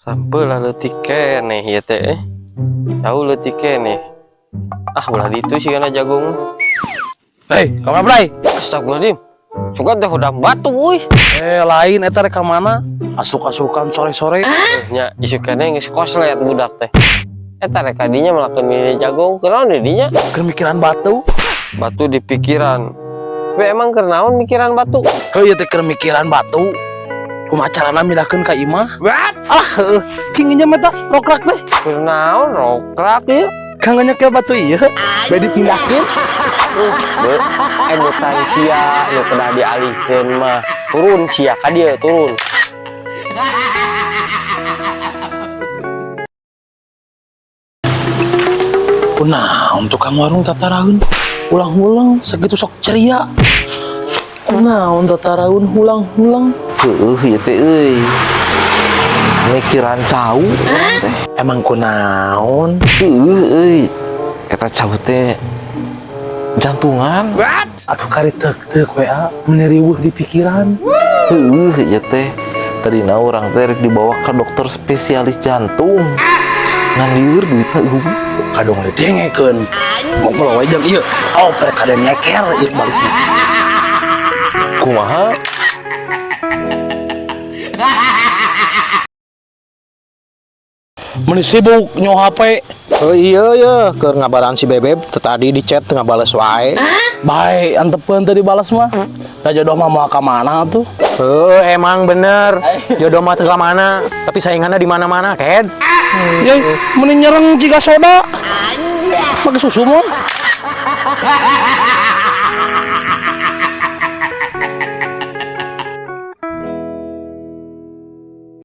Sampeu lah leutik keneh ieu teh eh. Tahu leutik keneh. Ah, ulah ditu sih kana jagung. Hei, kamana, Bray? Astagfirullahaladzim. Suka teh udah batu euy. Eh, lain eta rek ka mana? Asuk-asukan sore-sore. Eh, nya isuk keneh geus koslet budak teh. Eta rek kadinya melakukan mini jagung, kunaon di dinya? Keur mikiran batu. Batu di pikiran. Tapi emang keur naon mikiran batu? Heuh, ieu teh keur mikiran batu. Kumaha carana mindahkeun ka imah? What? Ah, heuh. Cing injem eta rokrak teh. Keur naon rokrak ieu? Kang ke batu ieu. Bade dipindahkeun. Be, emutan sia nu kedah dialihkeun mah. Turun sia ka dieu, turun. Kunaon tukang warung tataraun ulang-ulang segitu sok ceria. Kunaon tataraun hulang-hulang. Heueuh ieu teh euy. Mikiran cau urang teh. Emang kunaon? Heueuh euy. Eta cau teh jantungan. Atuh kari teuk-teuk we ah, meuni riweuh di pikiran. Heueuh ieu teh. Tadina urang teh rek dibawa ka dokter spesialis jantung. Ngan lieur duitna eueuh. Kadong didengekeun. Ngobrol we jeung ieu. Oh, prek kada nyeker ieu balikna. Kumaha? Meuni sibuk nyo HP. Oh iya ya, keur ngabaran si Bebeb teu tadi di chat teu ngabales wae. Bae, antepeun teu dibalas mah. Da jodoh mah moal ka mana tuh? Eh, emang bener. Jodoh mah teu ka mana, tapi saingannya di mana-mana, Ked. Ye, meuni nyereng jiga soda. Make susu mah.